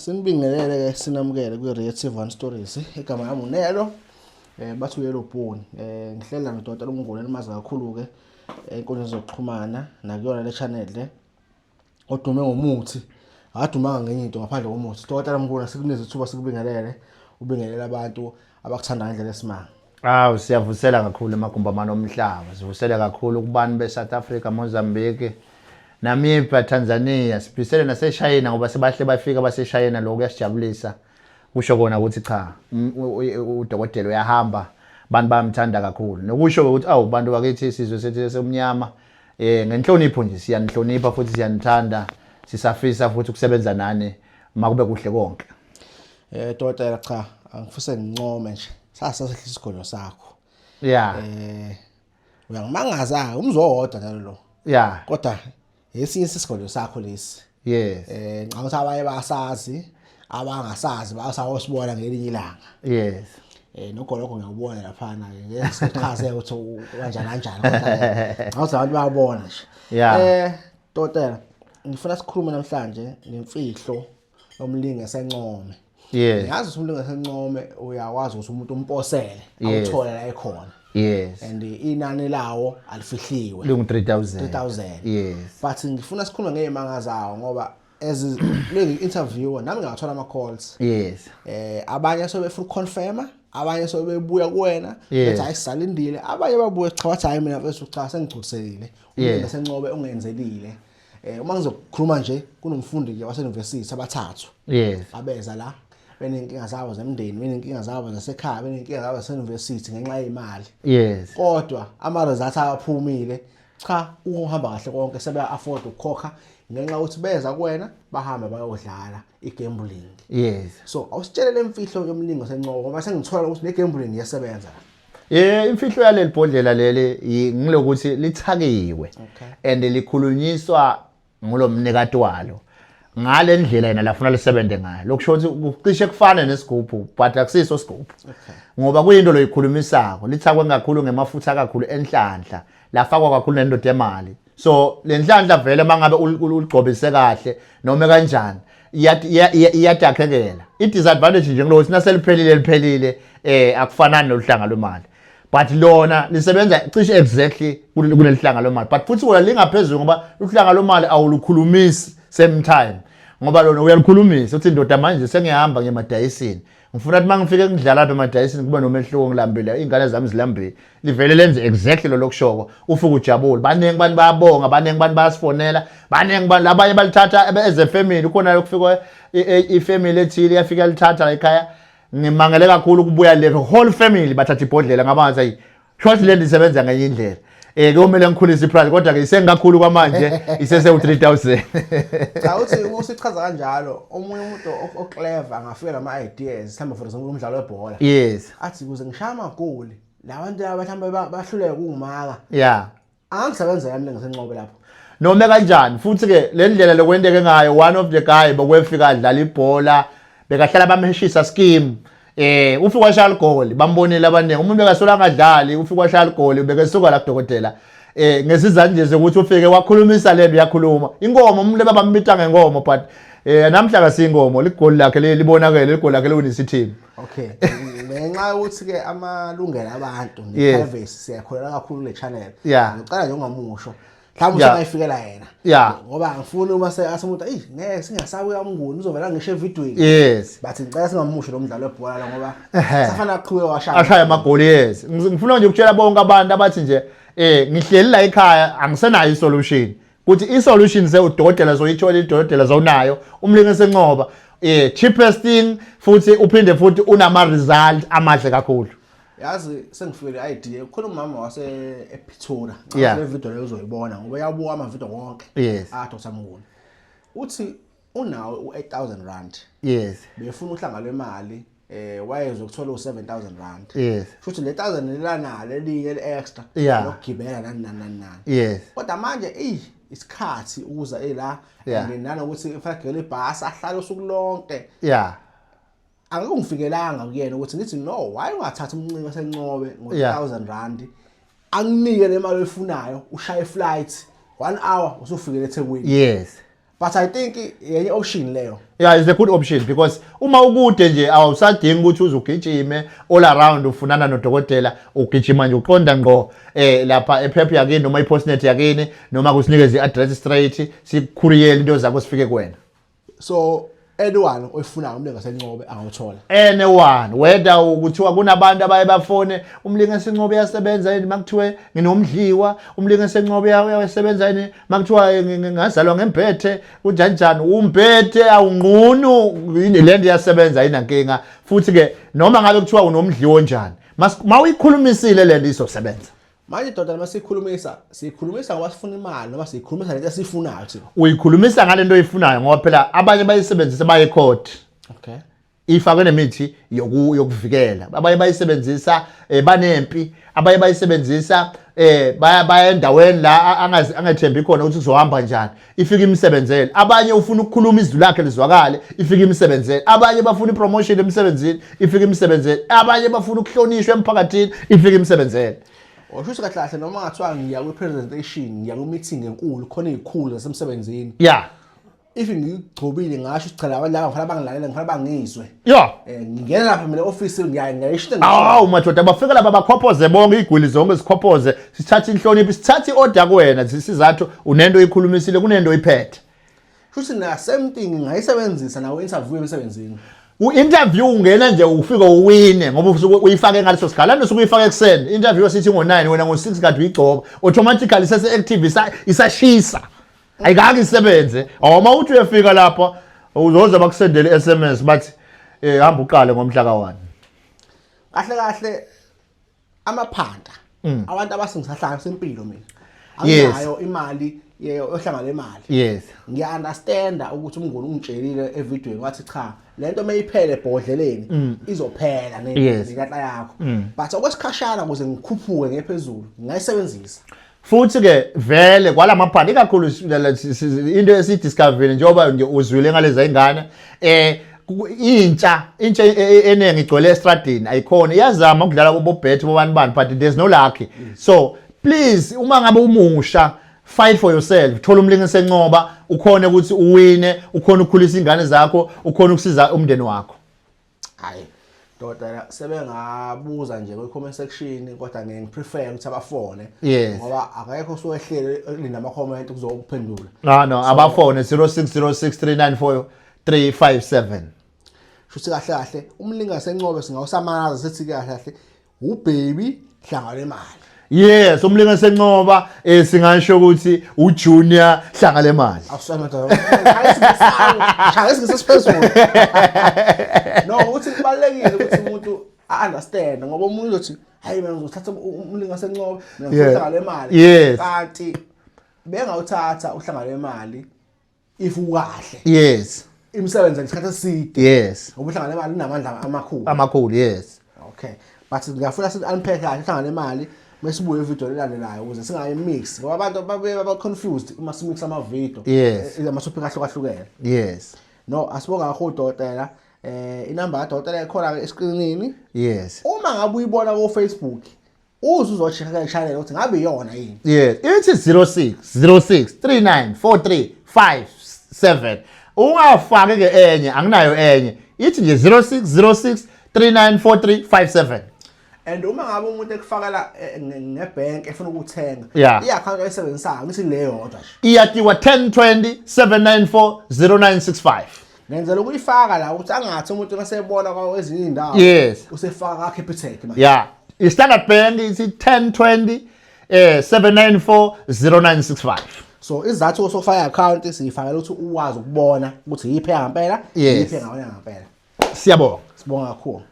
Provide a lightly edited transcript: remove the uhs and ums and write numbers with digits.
Sinibingelele ke, sinamukele kwi Creative One Stories. Igama lami uNelo. Bathi uYellow Bone. Ngihlela nodokotela uMnguni elimazi kakhulu ke enkundleni zokuxhumana nakuyona le channel le. Odume ngomuthi. Akadumanga ngenye into ngaphandle komuthi. Dokotela Mnguni, sikunikeze ithuba sikubingelele. Ubingelele abantu abakuthanda ngendlela esimanga. Awu, siyavusela kakhulu emagumbamane omhlaba. Sivusele kakhulu kubantu be-South Africa, Mozambique, Namibia, Tanzania, sibhisele naseShayina ngoba sebahle bafika baseShayina. Lokho kuyasijabulisa. Kusho kona ukuthi cha, udokotela uyahamba, abantu bayamthanda kakhulu. Nokusho ukuthi awu bantu bakithi, sizwe sethu semnyama, ngenhlonipho nje siyanihlonipha futhi siyanithanda, sisafisa futhi ukusebenza nani makube kuhle konke. Dokotela, cha, angifise ngincome nje. Sasa sehlisa isigodlo sakho. Uyangimangaza umzwa owodwa njalo lo. Kodwa esinye isigodlo sakho lesi. Ngicabanga ukuthi abaye basazi, abangasazi basawosibona ngelinye ilanga. Nogolokho ngiyawubona laphana ke, ngeke sichaze ukuthi kanjani kanjani, kodwa ngicabanga ukuthi abantu bayabona nje. Dokotela, ngifuna sikhulume namhlanje ngemfihlo yomlingi esencome. Ngiyazi ukuthi umlingi esencome uyakwazi ukuthi umuntu umposele awuthole la ekhona. And inani lawo alifihliwe. Lungu 3000. 3000. Yes. But ngifuna sikhulume ngezimanga zawo ngoba as le interviewer nami ngingathola ama calls. Abanye sebefuna ukuconfirma, abanye sebebuya kuwena bethi hayi, sisalindile, abanye babuye cha, bathi hayi, mina mfethu cha, sengigculisekile. Umlingi esencobe ungenzelile. Uma ngizokhuluma nje, kunomfundi nje wase university abathathu abeza la benenkinga zabo zemndeni, benenkinga zabo zasekhaya, benenkinga zabo zase-university ngenxa yemali. Kodwa ama results aphumile, cha, ukuhamba kahle konke, sebeya afford ukukhokha ngenxa yokuthi beza kuwena, bahamba bayodlala i-gambling. So awusitshele le mfihlo yomlingo sencobo ngoba sengithola ukuthi ne-gambling iyasebenza. Imfihlo yaleli bhodlela leli ngilokuthi lithakiwe and likhulunyiswa ngulomnikati walo ngale ndlela yena lafuna lisebenze ngayo. Lokusho ukuthi kucishe kufane nesigubhu, but akusiso sigubhu ngoba kuyinto loyikhulumisako. Lithakwe kakhulu ngemafutha kakhulu enhlanhla, lafakwa kakhulu nendoda emali. So le nhlanhla vele mangabe uligcobise kahle noma kanjani iyadakhekela. I-disadvantage nje ngilokuthi naseliphelile liphelile, akufanani noluhlanga lwemali, but lona lisebenza cishe exactly kunelihlanga lwemali, but futhi wona lingaphezulu ngoba uhlanga lwemali awulukhulumisi same time, ngoba lona uyalikhulumisa uthi, "Ndoda, manje sengiyahamba ngemadayisini, ngifuna ukuthi mangifike ngidlala lapha emadayisini kube nomehluko, ngilambile, iy'ngane zami zilambile." Livele lenze exactly lo lokushoko, ufike ujabule. Baningi abantu bayabonga, baningi abantu bayasifonela, baningi abantu labanye balithatha as a family. Khona lokufika ifamily ethile yafika yalithatha la ekhaya, ngimangele kakhulu ukubuya le whole family bathatha ibhodlela, ngaba ngathi ayi, short le isebenza ngenye indlela. Kuyomele ngikhulise iprice, kodwa ke isengakhulu kwamanje, isese u3000. Cha, uthi usichaza kanjalo, omunye umuntu oclever angafika nama ideas, mhlawumbe for example umdlalo webhola, athi kuze ngishaya amagoli labantu laba mhlawumbe bahluleke ukungimaka, angisebenzela mina ngisencobe lapho. Noma kanjani futhi ke le ndlela lokwenteke ngayo, one of the guy bokwefika adlala ibhola, bekahlala bamheshisa scheme, ufika washaya ligoli, bambonile abaningi. Umuntu bekasola angadlali, ufika washaya ligoli, bekesuka la kudokotela ngesizathu nje sokuthi ufike wakhulumisa lento, yakhuluma inkomo, umuntu ebabambita ngenkomo, but namhla kasiyinkomo, ligoli lakhe libonakele, ligoli lakhe liwinisa i-team. Okay, ngenxa yokuthi ke amalungelo abantu ne-privacy siyakholelwa kakhulu kule channel, ngicela nje ungamusho, mhlawumbe usengayifikela yena, ngoba angifuni uma se asemuntu eyi, ngeke singasabi uyaMnguni, uzovela ngisho evidweni. Bathi ngicela singamusho lo mdlalo webhola lo ngoba safana aqhubeke washaya ashaya amagoli. Yes. Ngifuna nje ukutshela bonke abantu abathi nje ngihleli la ekhaya, angisenayo isolution, kuthi isolution sewudokotela soyithola, idokotela sowunayo umlingi sencoba, cheapest thing, futhi uphinde futhi unama result amahle kakhulu. Yazi sengifikele i-idea, khona umama wase ePretoria, le video leyo uzoyibona ngoba uyabuka ama-video wonke a Dr Mnguni. Uthi unawo u8000 rand, befuna uhlanga lwemali, wayezokuthola u7000 rand. Futhi le 1000 lelanalo elinye le-extra lokugibela nani nani nani nani. Kodwa manje eyi, isikhathi ukuza ela and nanokuthi kufanele ibhasi, ahlale usuku lonke. Angeke ungifikelanga kuyena ukuthi ngithi no, why ungathatha umncingo sencobe ngo 1000 rand, anginike le mali oyifunayo, ushaye flight 1 hour usufikele eThekwini? But I think yenye option leyo. Yeah, it's a good option because uma ukude nje awusadingi ukuthi uze ugijime all around ufunana nodokotela, ugijima nje uqonda ngqo lapha ePep yakini noma iPostnet yakini, noma kusinikeze i-address straight, sikucourierele into zakho sifike kuwena. So anyone oyifunayo uMlingasencobe angawuthola. Anyone, whether kuthiwa kunabantu abaye bafone uMlingasencobe uyasebenza yini makuthiwe nginomdliwa, uMlingasencobe uyasebenza yini makuthiwa ngazalwa ngembethe, kunjani njani, umbethe awunqunu, le nto iyasebenza, ayinankinga. Futhi ke noma ngabe kuthiwa unomdliwa onjani, mawuyikhulumisile le nto izosebenza. Manje doda, noma sikhulumisa, sikhulumisa ngoba sifuna imali noma sikhulumisa lento esiyifunayo thina? Uyikhulumisa ngale nto oyifunayo, ngoba phela abanye bayisebenzisa baye court. Ifakwe nemithi yokuvikela. Abanye bayisebenzisa banempi, abanye bayisebenzisa baya endaweni la angethembi khona ukuthi kuzohamba kanjani, ifike imsebenzele. Abanye ufuna ukukhuluma izwi lakhe lizwakale, ifike imsebenzele. Abanye bafuna ipromotion emsebenzini, ifike imsebenzele. Abanye bafuna ukuhlonishwa emphakathini, ifike imsebenzele. Osho ukuthi kahle kahle noma ngathiwa ngiya kwi-presentation, ngiya kwi-meeting enkulu, khona iy'khulu zasemsebenzini, if ngigcobile ngasho ukuthi cha, laba laba ngifuna bangilalela, ngifuna bangizwe, ngingena lapha mina office, ngiyayisho. Awu madoda, bafika lapha bakhophoze bonke, igwili zonke zikhophoze, sithathe inhlonipho, sithathe i-order kuwena, sizathu unento oyikhulumisile, kunento oyiphethe. Futhi na same thing ngayisebenzisa nawo interview emsebenzini. U-interview ungena nje ufike uwine ngoba usuke uyifake ngaleso sigaba. Lento usuke uyifake ekuseni, interview sithi ngo-9, wena ngo-6 kade uyigcoba, automatically sese-active, isashisa, ayikake isebenze. Awuma uthi uyafika lapha, uzoze bakusendele i-SMS bathi hamba uqale ngomhla ka-1. Kahle kahle amaphanta abantu abasengisahlanga sempilo mina anginayo imali yohlanga lemali. Ngiya-understanda ukuthi uMnguni ungitshelile evidweni wathi cha, lento mayiphele ebhodleleni izophela nenhlanhla yakho, but okwesikhashana ukuze ngikhuphuke ngephezulu ngingayisebenzisa. Futhi ke vele kwalamaphanda ikakhulu into esiyidiscoverile, njengoba nje uzwile ngaleza ingane, intsha eningi igcwele estradini, ayikhona, iyazama ukudlala kubo bet bobani bani, but there's no luck. So please, uma ngabe umusha, fight for yourself, thola uMlingasencoba, ukhone ukuthi uwine, ukhone ukukhulisa ingane zakho, ukhone ukusiza umndeni wakho. Hayi doda, sebengabuza nje kwi-comment section, kodwa ngeke ngiprefer ukuthi abafone ngoba akekho osuwehlele elinda ama-comment kuzokuphendula. No, abafone 0606394357. Shuthi kahle kahle uMlingasencobe singawusamalaza sithi kahle kahle ubaby hlanga lemali. Yes, uMlingasencoba singasho ukuthi uJunior hlanga lemali. Awusana doda, shaya isingisi esiphezulu. No, ukuthi kubalulekile ukuthi umuntu a-understand, ngoba umuntu uzothi hayi, mina ngizothatha uMlingasencobe, mina ngizohlanga lemali, kanti bengawuthatha uhlanga lemali if ukahle. Imisebenzi ngesikhathi eside. Ngoba uhlanga lemali unamandla amakhulu. Amakhulu, yes. Okay, but ngiyafuna sithi unpack kahle uhlanga lemali mesibuye ivideo elandelayo ukuze singayi-mix, ngoba abantu babe baba confused uma simix ama-video ama-topic ahlukahlukene. No, asibonga kakhulu dokotela. Inamba kadokotela ikhona escreenini. Uma ngabe uyibona ko Facebook, uze uzocheck channel ukuthi ngabe iyona yini. Yes, ithi 06 06 39 43 57. Ungafaki ke enye, anginayo enye. Ithi nje 06 06 39 43 57. And uma ngabe umuntu ekufakela ngebank efuna ukuthenga, i-account ayisebenzisayo ngithi le yodwa nje? Iyatiwa 10 20 794 0965. Ngenzela ukuyifaka la ukuthi angathi umuntu masebona kwezinye indawo usefaka ka Capitec manje. Yeah. I-Standard Bank ithi 10 20 794 0965. So isizathu sokufaka i-account siyifakela ukuthi uwazi ukubona ukuthi yiphi ngempela, yiphi engawona ngempela. Siyabonga. Sibonga kakhulu.